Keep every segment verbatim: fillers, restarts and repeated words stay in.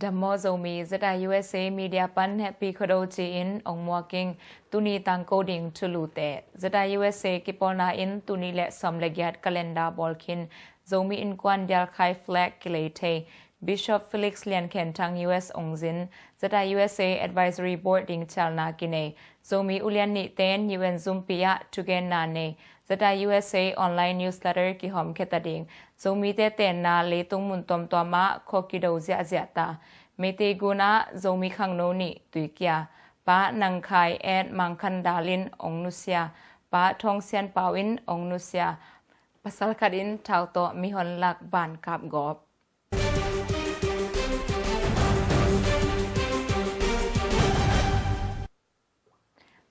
Dam maw Zomi, ZIUSA media pan hehpih khuado ci-in ong muak ing. Tuni tangko ding thulute. ZIUSA kipawlna in tul nih le sawm le giat calendar bawl khin. Zomi Innkuan dialkhai flag kilei thei. Bishop Felix Lian Khen Thang U S ong zin. ZIUSA Advisory Board ding cialna kinei. Zomi ulian nihte in U N zumpi ah thugenna nei. ZIUSA online newsletter kihawm khia ta ding. Zomite tenna leitung mun tuamtuam ah khua kido ziahziah ta. Meitei gun ah Zomi khangno nih tuikia. Pa Nang Khai Et Mang Khan Dal in ong nusia. Pa Thawng Sian Pau in ong nusia. Pasal khat in thau tawh mihon lak ban kap gawp.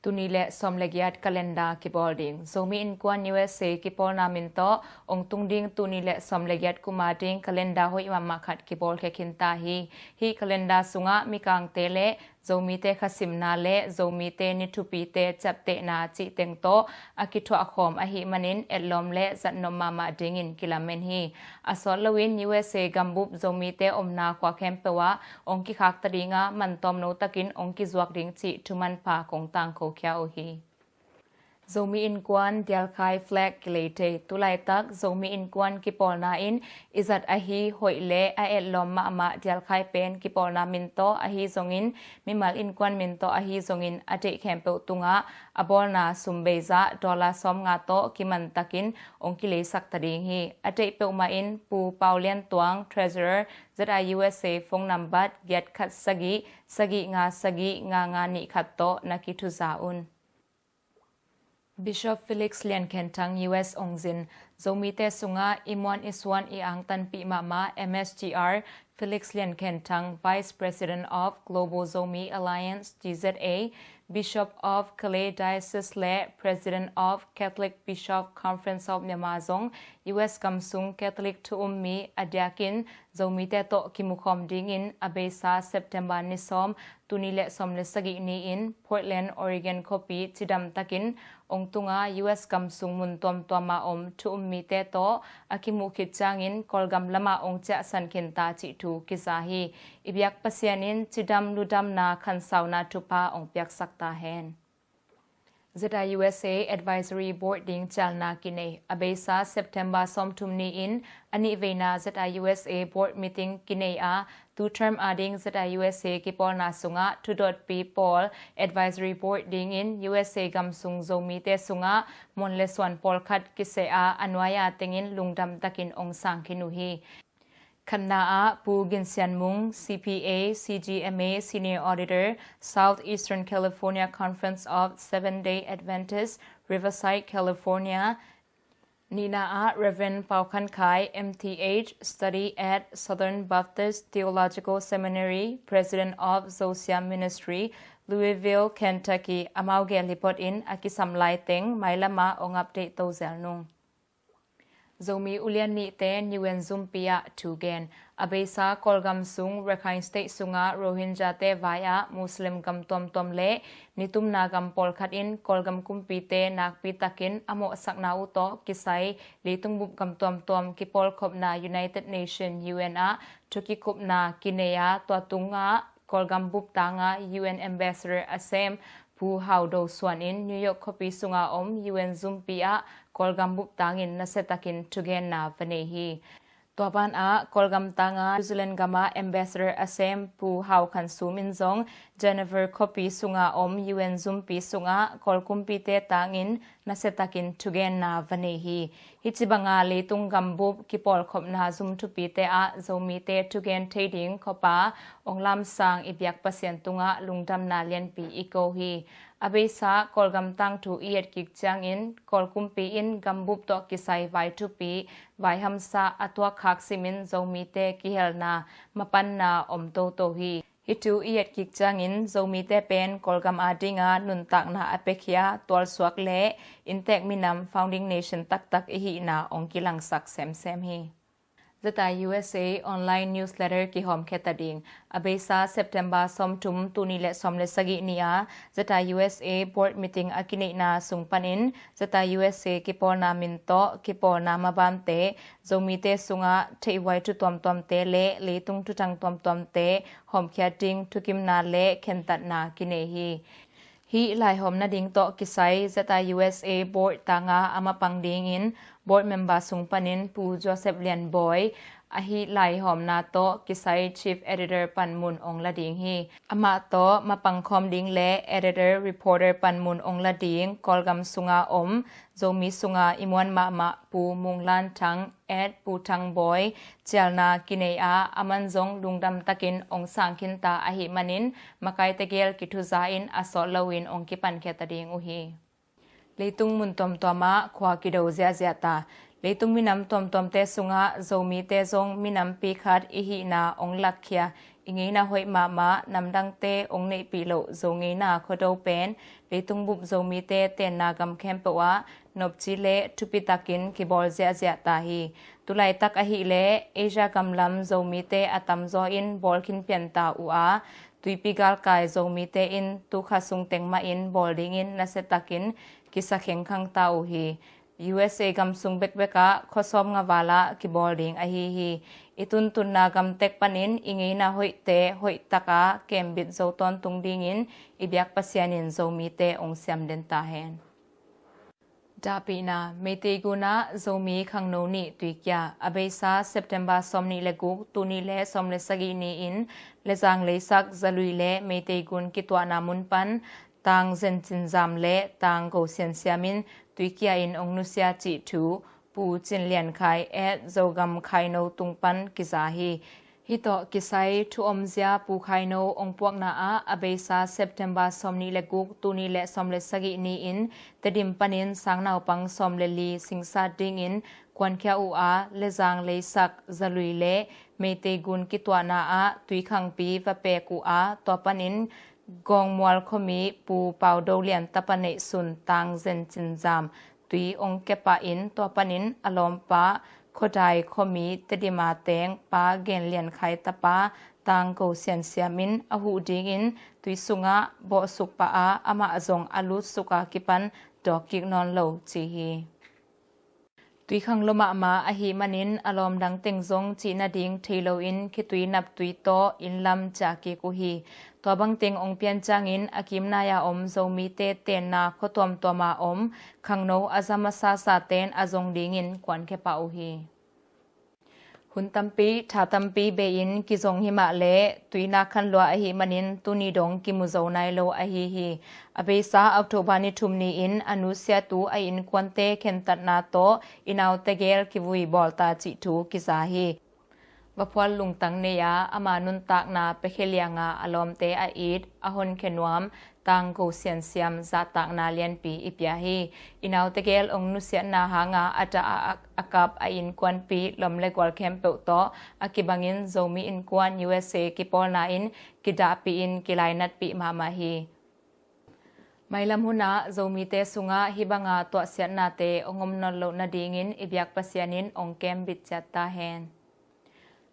Tul nih le sawm le giat calendar kibawl ding. Zomi Innkuan U S A kipawlna min tawh ong tung ding tul nih le sawm le giat kum a ding calendar hoih mahmah khat kibawl khia khin ta hi. Hih calendar sungah Mikangte le Zomite khasimna le Zomite ni thupite ciaptehna cih teng tawh a kithuahkhawm ahih manin etlawm le zatnop mahmah dingin kilamen hi. A sawt loin U S A gambup Zomite omna khua khempeuh ah ong kikhak ta ding a, man tawmno takin ong kizuak ding cih thumanpha kong tangko khia uh hi. Zomi Innkuan dialkhai flag kilei thei. Tulaitak Zomi Innkuan kipawlna in i zat ahi hoih le a etlawm mahmah dialkhai pen kipawlna min tawh ahi zongin, mimal innkuan min tawh ahi zongin a deih khempeuh tungah a bawlna sum beizah dollar sawmnga tawh kimantakin ong kileisak ta ding hi. A deih peuhmah in Pu Pau Lian Tuang, Treasurer, ZIUSA, phone nambat giat khat sagih sagih nga sagih nga nga nih khat tawh na kithuza un. Bishop Felix Lian Khen Thang U S ong zin. Zomite sungah i muan i suan i angtanpih mahmah M S G R Felix Lian Khen Thang, Vice President of Global Zomi Alliance, G Z A, Bishop of Kalay Diocese le President of Catholic Bishop Conference of Myanmar zong U S gam sung Catholic thu um mi a diakin Zomite tawh kimukhawm dingin a beisa September ni sawm, tul nih le sawm le sagih ni-in Portland, Oregon khuapi cidam takin ong tunga U S gam sung mun tuamtuam a om thu um mite tawh a kimuh khit ciangin Kawlgam lamah ong ciahsan khin ta cih thu kiza hi. I biak Pasian in cidam ludamna khansauna thupha ong piaksak ta hen. ZIUSA Advisory Board ding cialna kinei. A beisa September sawmthum ni-in a nihveina ZIUSA Board meeting kinei a, tu term a ding ZIUSA kipawlna sungah thudotpi pawl Advisory Board dingin U S A gam sung Zomite sungah mon le suan pawlkhat kiseh a, a nuai-a tengin lungdam takin ong sang khin uh hi. Khatna ah Pu Gin Sian Mung, C P A, C G M A, Senior Auditor, South Eastern California Conference of Seventh Day Adventists, Riverside, California. Nihna ah Reverend Pau Khan Khai, M T H, study at Southern Baptist Theological Seminary, President of Zosia Ministry, Louisville, Kentucky, amau gel hi phot in a kisam lai teng mailam ah ong update to zel nung. Zomi ulian nihte in U N zumpi ah thu gen. A beisa Kawlgam sung Rakhine State sungah Rohingyate vai ah Muslim gam tuamtuam le nitumna gam pawlkhat in Kawlgam kumpite nakpi takin a mawhsakna uh tawh kisai leitung bup gam tuamtuam kipawlkhopna United Nation, U N ah thukikupna kinei a, tua tungah Kawlgam bup tangah U N Ambassador a sem Pu Hau Do Suan in New York khuapi sunga om U N zumpi ah Kawlgam bup tangin nasiatakin thugenna va nei hi. Tua banah Kawlgam tangah New Zealand gamah Ambassador a sem Pu Hau Khan Sum in zong Geneva khuapi sunga om U N zumpi sungah Kawl kumpite tangin nasiatakin thugenna va nei hi. Hih ci banga leitung gambup kipawlkhopna zum thupite ah Zomite thugen thei ding khawpa ong lamsang i biak Pasian tungah lungdamna lianpi i ko hi. A beisa Kawlgam tangthu i etkik ciangin Kawl kumpi in gambup tawh kisai vai thupi, vai hamsa a tuakkhak simin Zomite kihelna mapanna om toto hi. Hih thu i etkik ciangin Zomite pen Kawlgam a dinga nuntakna a piakhia tualsuak le inntek minam founding nation taktak i hihna ong kilangsak semsem hi. Zata U S A online newsletter kihawmkhia ta ding. A beisa September sawmthum, tul nih le sawm le sagih ni-a Zata U S A board meeting a kineihna sung panin Zata U S A kipawlna min tawh kipawlna mabante, Zomite sungah theihhuai thu tuamtuamte le leitung thuthang tuamtuamte hawmkhiat ding thukimna le khentatna kinei hi. Hih laihawm nading tawh kisai Zata U S A board tanga a mapang dingin board member sung panin Pu Joseph Lian Bawi, ahi laihawmna tawh kisai chief editor panmun ong la ding hi. Amah tawh mapang khawm ding le editor reporter panmun ong la ding Kawlgam sunga om Zomi sunga i muan mahmah Pu Mung Lan Thang, at Pu Thang Bawi, cialna kinei a, aman zong lungdam takin ong sang khinta ahih manin makai tegel kithuza in a sawt loin ong kipankhia ta ding uh hi. Leitung mun tuamtuamah khua kido ziahziah ta. Leitung minam tuamtuamte sungah Zomite zong minampi khat i hihna ong lakkhia, i ngeina hoih mahmah, namdangte ong neihpih loh Zo ngeina Khuado pen leitung bup Zomite tenna gam khempeuh ah nopci le thupitakin kibawl ziahziah ta hi. Tulaitak ahih leh Asia gamlam Zomite a tamzaw in bawlkhin pianta uh a, tuipi galkai Zomite in tukha sung teng mahin bawl dingin nasiatakin kisa khengkhang ta uh hi. U S A gam sung bekbek ah khuasawm nga val ah kibawl ding ahi hi. I tuntunna gam tek panin i ngeina hoihte hoihtaka kembit zo tawntung dingin i biak Pasian in Zomite ong siam den ta hen. Dahpihna. Meitei gunah Zomi khangno nih tuikia. A beisa September sawm nih le guk, tul nih le sawm le sagih ni-in Lezang Leisak Zalui le Meitei gun kituahna mun pan Tang Zen Cin Zam le Tang Go Sian Siam in tuikia in ong nusia cih thu Pu Cin Lian Khai, at Zogam Khaino tung pan kiza hi. Hih tawh kisai thu omzia Pu Khaino ong puakna ah a beisa September sawm nih le guk, tul nih le sawm le sagih ni-in Tedim panin sang naupang sawm le li singsat dingin kuankhia uh a, Lezang Leisak Zalui le Meitei gun kituahna ah tuikhangpi va pek uh a, tua panin Gawngmual khuami Pu Pau Do Lian tapa neihsun Tang Zen Cin Zam tui ong kepah in, tua panin a lawmpa Khuadai khuami Tedima teng Pa Gen Lian Khai tapa Tang Go Sian Siam in a huh dingin tui sungah bawhsuk pah a, amah zong a lutsuk a kipan dawkkik nawn lo ci hi. Tuikhang lua mahmah ahih manin a lawm dang teng zong cih nading thei loin khitui naptui tawh inn lam ciah kik uh hi. Tua bang teng ong pian ciangin a kimnai-a om Zomite tenna khua tuamtuama om khangno a za masa saten a zong dingin kuankhia pah uh hi. Hun tampi, tha tampi bei-in kizong himah le tuinak khan lua ahih manin tuni dong kimu zo nai lo ahi hi. A beisa October ni thum ni-in a nusiat uh a innkuante khentatna tawh i nau tegel kivui bawlta cih thu kiza hi. Vaphual lungtang nei-a ama nuntakna piakhia lianga a lawmte a it, a honkhia nuam Tang Go Sian Siam zahtakna lianpi i pia hi. I nau tegel ong nusiatna hanga a dah a, a kap a innkuanpi lom le gual khempeuh tawh a kibangin Zomi Innkuan U S A kipawlna in kidahpih in kilainatpih mahmah hi. Mailam hunah Zomite sungah hih banga tuahsiatnate ong om nawn loh nadingin i biak Pasian in ong kembit ciat ta hen.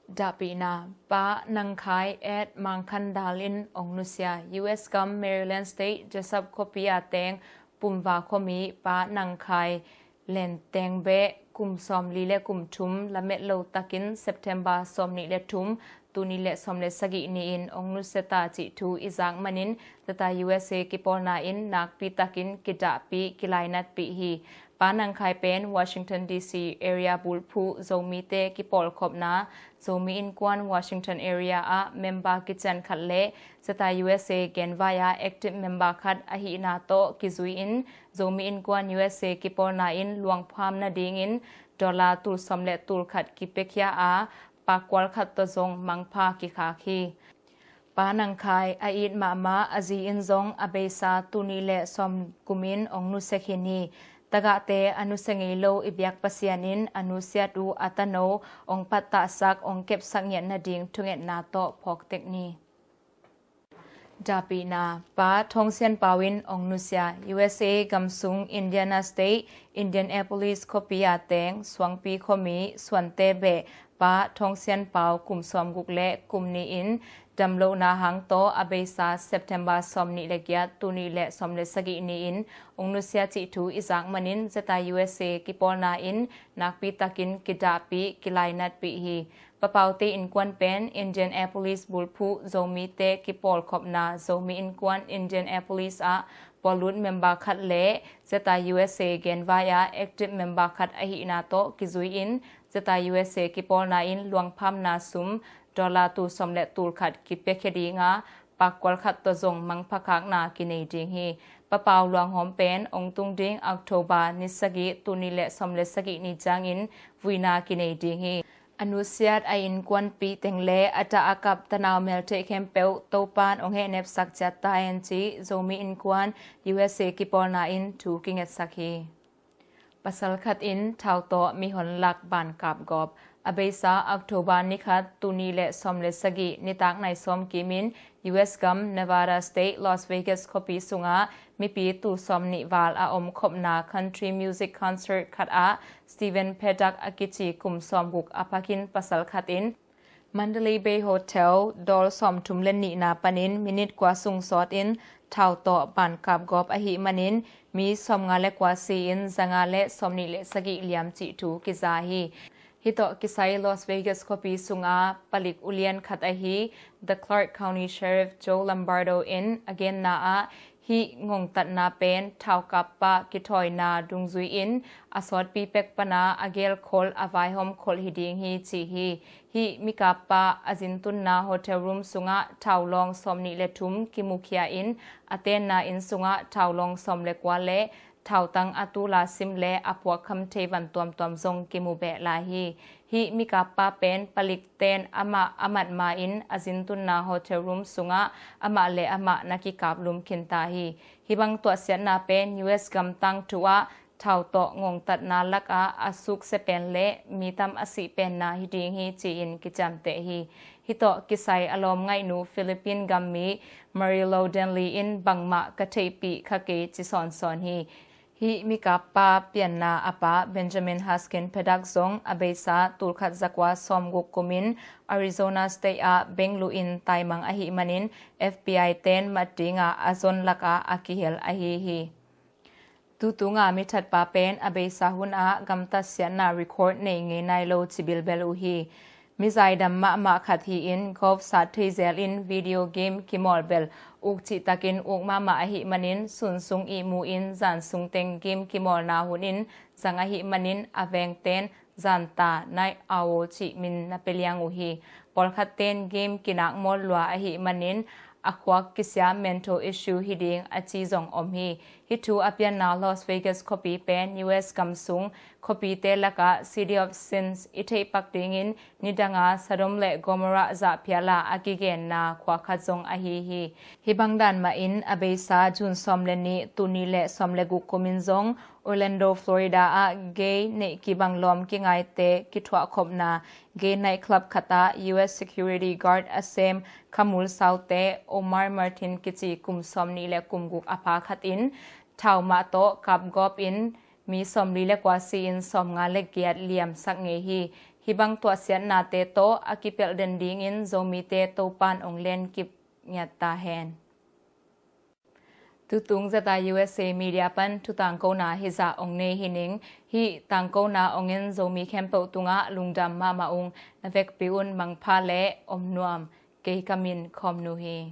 Dahpihna. Pa Nang Khai, at Mang Khan Dal in ong nusia. U S gam Maryland State Jessup khuapi a teng Pumva khuami Pa Nang Khai Len Teng Beh kum sawmli le kum thum lamet lo takin September sawm nih le thum, tul nih le sawm le sagih ni-in ong nusia ta cih thu i zak manin Zata U S A kipawlna in nakpi takin kidahpih kilainatpih hi. Pa Nang Khai pen Washington D C area bulphuh Zomite kipawlkhopna Zomi Innkuan Washington area ah member kician khat le Zata U S A genvai ah active member khat ahihna tawh kizui-in Zomi Innkuan U S A kipawlna in luangpham nadingin dollar tul sawm le tul khat kipiakhia a, pakkual khat tawh zong mangpha kikhak hi. Pa Nang Khai a it mahmah, a zi in zong a beisa tul nih le sawm kumin ong nusia khin hi. Tagahte a nusia ngei lo i biak Pasian in a nusiat uh a tano ong pattahsak, ong kepsak ngiat nading thungetna tawh phawktek ni. Dahpihna. Pa Thawng Sian Pau in ong nusia. U S A gamsung Indiana State Indianapolis khuapi a teng Suangpi khuami Suante Beh Pa Thong Sian Pau kum sawmguk le kum nih in damlohna hang tawh a beisa September sawmnih le giat, tul nih le sawm le sagih ni-in ong nusia cih thu i zak manin ZIUSA kipawlna in nakpi takin kidahpih, kilainatpih hi. Pa Pau te innkuan pen Indianapolis bulphuh Zomite kipawlkhopna Zomi Innkuan Indianapolis ah pawllut member khat le ZIUSA genvai ah active member khat ahihna tawh kizui in ZIUSA kipawlna in luangphamna sum dollar tul sawm le tul khat kipiakhia ding a, pakkual khat tawh zong mangphakhakna kinei ding hi. Pa Pau luanghawm pen ong tung ding October ni sagih, tul nih le sawm le sagih ni ciangin vuina kinei ding hi. A nusiat, a innkuanpih teng le a tah a kap tanau meltheih khempeuh Topan ong hehnepsak ciat ta hen ci Zomi Innkuan USA kipawlna in thu kingetsak hi. Pasal khat in thau tawh mihon lak ban kapgawp. A beisa October ni khat, tul nih le sawm le sagih, nitak nai sawm kimin US gam Nevada State, Las Vegas khuapi sungah mipi tul sawm nih val a omkhopna country music concert khat ah Steven Paddock a kici kum sawmguk a pha khin pasal khat in Mandalay Bay Hotel, dawl sawmthum le nihna panin minit kua sung sawt in thau tawh ban kapgawp ahih manin mi sawmnga le kua si in zanga le sawmnih le sagih liam cih thu kiza hi. Hih tawh kisai Las Vegas khuapi sunga palik ulian khat ahi The Clark County Sheriff Joe Lombardo in a genna ah hih ngongtatna pen thaukappa kithawina dungzui in a sawtpi pek pana a gelkholh a vaihawm kholh hi ding hi ci hi. Hih mikappa a zintunna hotel room sungah thau lawng sawmnih le thum kimukhia in a tenna inn sungah thau lawng sawm le kua le thautang a tula sim le a puakkham thei van tuamtuam zong kimu beh lai hi. Hih mikappa pen palik ten amah a mat ma-in a zintunna hotel room sungah amah le amah na kikaplum khinta hi. Hih bang tuahsiatna pen US gam tangthu ah thau tawh ngongtatna lakah a suksia pen le mi tam a sih penna hi ding hi ci-in kiciamteh hi. Hih tawh kisai a lawmngaihnu Philippine gammi Marilo Denli in bangmah ka theihpih kha kei ci sawnsawn hi. Hih mikappa pianna a pa Benjamin Haskin Paddock zong a beisa tulkhat zakua sawmguk kumin Arizona State ah bengluh in taimang ahih manin FBI ten mat dinga a zon lakah a kihel ahi hi. Tutunga mithatpa pen a beisa hunah gamtatsiatna record nei ngei nai lo ci bilbel uh hi. Mizaidam mahmah khat hi-in golf sat thei zel in video game kimawl bel uk cihtakin uk mahmah ahih manin sun sung ihmu in zan sungteng game kimawlna hun in zang ahih manin a vengten zanta night owl cih min na pia liang uh hi. Pawlkhat ten game kinak mawl lua ahih manin a khuak kisia mental issue hi ding a ci zong om hi. Hih thu a pianna Las Vegas khuapi pen US gam sung khuapite lakah City of Sins i theihpak dingin nidanga Sodom le Gomorrah zahphiala a kigenna khua khat zong ahi hi. Hih bang dan mahin a beisa June sawm le nih, tul nih le sawm le guk kumin zong Orlando, Florida ah gay neih kibang lawm kingaite kithuahkhopna gay night club khatah US security guard a sem khamul saute Omar Martin kici kum sawmnih le kum guk a pha khat in thau mah tawh kapgawp in mi sawmli le kua si in sawmnga le giat liamsak ngei hi. Hih bang tuahsiatnate tawh a kipelh den dingin Zomite Topan ong lenkip ngiat ta hen. Tutung ZIUSA media pan thu tangkona hizah ong nei hi ning. Hih tangkona ong en Zomi khempeuh tungah lungdam mahmah ung. Na vekpi un mangpha le om nuam. Kei ka min Khawm Nu hi.